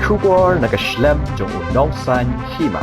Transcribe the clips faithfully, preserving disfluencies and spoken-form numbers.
Khubor na ka shlem jong u Nongsaiñ Hima.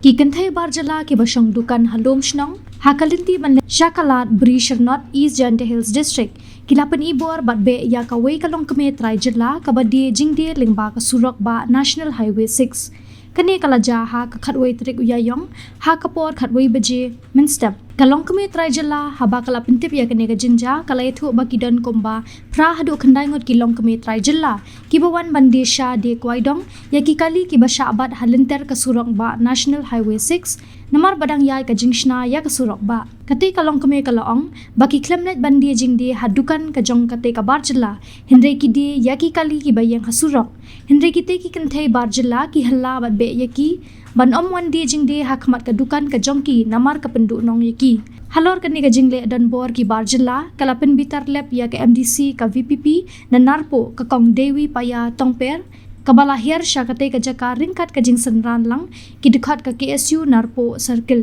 Ki kynthei bar jylla kiba shong dukan ha Lumshnong, ha ka lynti ban leit sha ka lad Bri Shyrnot, East Jaintia Hills District, ki la pynibor bad beh ïa kawei ka longkmie trai jylla kaba die jingdie lyngba ka surok bah National Highway six. Kane ka la jia ha ka khatwei tarik u Ïaïong, ha ka por khatwei baje mynstep. Ka longkmie trai jylla, haba ka la pyntip ïa kane ka jingjia, ka la ïathuh ba ki don kumba phra haduh khyndai ngut ki longkmie trai jylla kiba wan ban die sha die kwai dong ïa ki kali kiba shah bat ha lynter ka surok bah National Highway six, namar ba dang ïaid ka jingshna ïa ka surok bah. Katei ka longkmie ka la ong ba ki khlem leit ban die jingdie ha dukan ka jong katei ka bar jylla, hynrei ki die ïa ki kali kiba ïeng ha surok. Hynrei kitei ki kynthei bar jylla ki halla bad beh ïa ki ban ym wan die jingdie ha khmat ka dukan ka jong ki namar ka pynduhnong ïa ki. Halor kane ka jingleh donbor ki bar jylla, ka la pynbitar lep ïa ka M D C ka V P P na Narpuh, ka Kong Dewi Paya Tongper, kaba la hiar sha katei ka jaka ryngkat ka jingsynran lang ki dkhot ka K S U Narpuh Circle.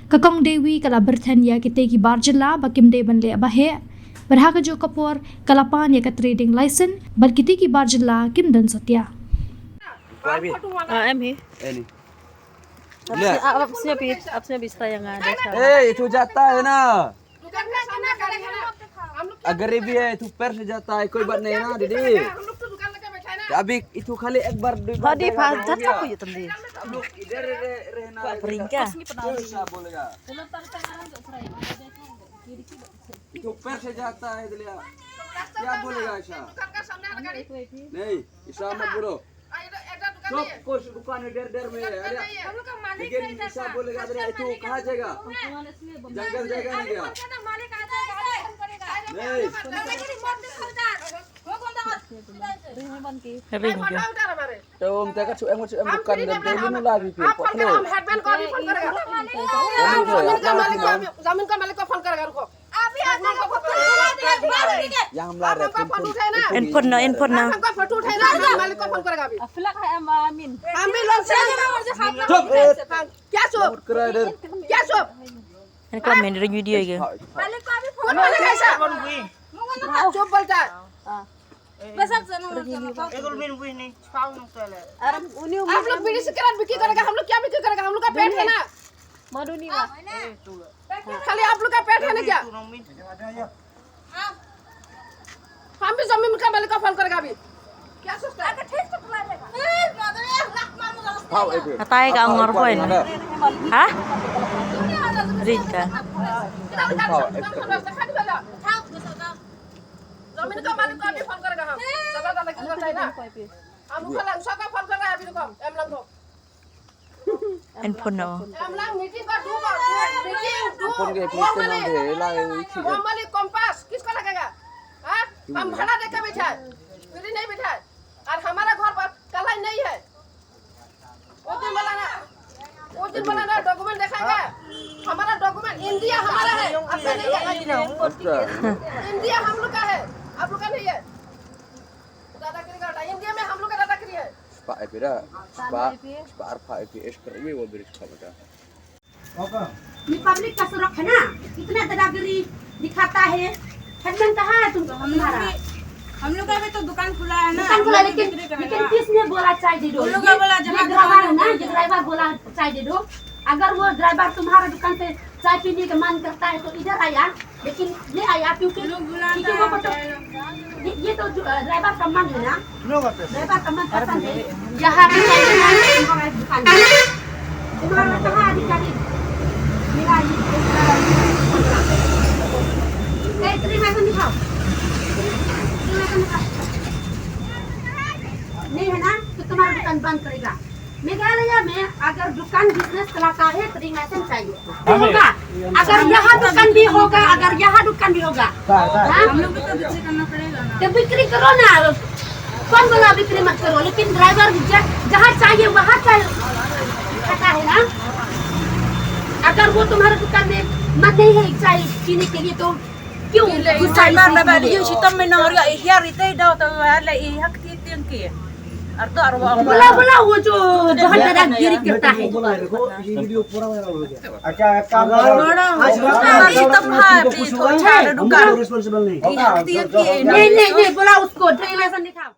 Ka Kong Dewi ka la byrthen ïa kitei ki bar jylla ba kim dei ban leh ba heh bad ha kajuh ka por ka la pan ïa ka trading license bad kitei ki bar jylla kim don satia. हाँ, एम ही। ए, नहीं। आपसे, आपसे भी, आपसे भी इस तरह यहाँ देखा। ए, ये तो जाता है ना। दुकान का सामने खड़े हैं ना। हम लोग क्या अगर ये भी है, तो पैर से जाता है, कोई बात नहीं ना, दीदी। हम लोग तो दुकान लगे बैठा है ना। अभी ये तो खाली एक बार, दो बार हाँ, दी, जाएगा, फाल, तो हो धर गया। को ये तुम दी। हम लोग इधर रह-, रहना है, पकड़ेंगे क्या? कोई क्या बोलेगा? ये तो पैर से जाता है, इसलिए क्या बोलेगा ऐसा? दुकान का सामने आ गया। नहीं, ऐसा मत बोलो। सब कुछ दुकान है, डेर डेर में है। अरे, हम लोग का मालिक लेकिन है इधर ऐसा का। बोलेगा, अरे, तू कहाँ जाएगा? जंगल जाएगा ना क्या? मालिक आ जाएगा, हम लोग कौन करेगा? नहीं। हम लोग का रिमोट दिखाओ इधर। वो कौन था? रिंग के। तो हम तक छु एम छु एम दुकान दे दे नु ला भी पे। हम हेडमैन को अभी फोन करेगा। जमीन का मालिक को अभी, जमीन का मालिक को फोन करेगा, रुको। या हमला रे, फोन उठाए ना। इन फोन ना, इन फोन ना। हमका फोटो उठाए ना, हम मालिक को फोन करेगा अभी। अफलक है, हम आमीन। हम भी लोग से चुप, ए। हाँ, क्या चुप? क्या चुप? इनको मेन वीडियो ये। मालिक को अभी फोन करेगा ऐसा। चुप बोलता है। आप लोग बीड़ी सिगरेट बिक्री करेगा, हम लोग क्या बिक्री करेगा? हम लोग का पेट है ना। मधुनिमा। खाली आप लोग का पेट है ना क्या? हम भी जमीन का मालिक को फोन करेगा अभी। क्या सोचता है? Hatai ka ngor poi. Ha? Rita. जमीन का मालिक को अभी फोन करेगा हम। ज्यादा ज्यादा क्यों करता है ना? हम लोग का लंसा का फोन कर रहा है अभी, रुको, एम लंगो। एन फोन ना। हम लोग मीटिंग का दो बार, मीटिंग दो। फोन के, फोन के नाम पे ला, ये ठीक है। फॉर्मली कंपास किसको लगेगा? हाँ? हम भाड़ा देके बैठा है, फ्री नहीं बैठा है। और हमारा घर पर कलाई नहीं है। उस दिन बोला ना, उस दिन बोला ना, डॉक्यूमेंट दिखाएगा। हमारा डॉक्यूमेंट, इंडिया हमारा है, आपका नहीं है। अच्छा। इंडिया हम लोग का है, आप लोग का नहीं है। दादागिरी करता है, इंडिया में हम लोग का दादागिरी है। Spah epira, spah, spah arpha epi, eh, spah uwi wa beri spah mata. ये पब्लिक का सड़क है ना, इतना दादागिरी दिखाता है। हेडमैन कहाँ है तुम, हम लोग तुम्हारा? भी, हम लोग का भी तो दुकान खुला है ना, दुकान हम खुला, लोग भी लेकिन, बिक्री करेगा। लेकिन किसने बोला चाय दे दो? उन लोग ये, का बोला, ये जहाँ ड्राइवर दुकान है ना, खुला ये है। ड्राइवर बोला चाय दे दो। अगर वो ड्राइवर तुम्हारा दुकान पे चाय पीने का मन करता है तो इधर आया, लेकिन नहीं आया क्योंकि, लोग बुलाता क्योंकि वो है, पता, चाय लोग। ये, ये तो जो, अ, ड्राइवर का मन है ना, ड्राइवर का मन पसंद है। यहाँ पे चाय पीना है, तुम्हारा दुकान है। तुम्हारा कहाँ अधिकारी? मेरा ये, ए, तेरी माँ को दिखाओ। तेरी माँ को दिखाओ। नहीं है ना, तो तुम्हारा दुकान बंद करेगा। मेघालय में अगर दुकान बिजनेस चलाता है तो लाइसेंस चाहिए। तो होगा। अगर यहाँ दुकान भी होगा, अगर यहाँ दुकान भी होगा, हाँ? हम लोग को तो बिक्री करना पड़ेगा ना। तो बिक्री करो ना, कौन बोला बिक्री मत करो? लेकिन ड्राइवर ज-, जहाँ चाहिए वहाँ चाहिए, पता है ना? अगर वो तुम्हारे दुकान में मत नहीं है चाय पीने के लिए तो क्यों गुस्सा इस बात में? Shitom में नंबर का इहिया रिते दो तो वाले इहिया की तिंग की। और तो और वो बोला, बोला, वो जो बहुत दादागिरी करता है। बोला है, देखो, ये वीडियो पूरा वायरल हो गया। अच्छा, एक काम करो। आज रात में शितम है, कुछ भी होगा, हम रिस्पॉन्सिबल नहीं। नहीं, नहीं, नहीं, बोला उसको, ड्राइवर लाइसेंस दिखाओ।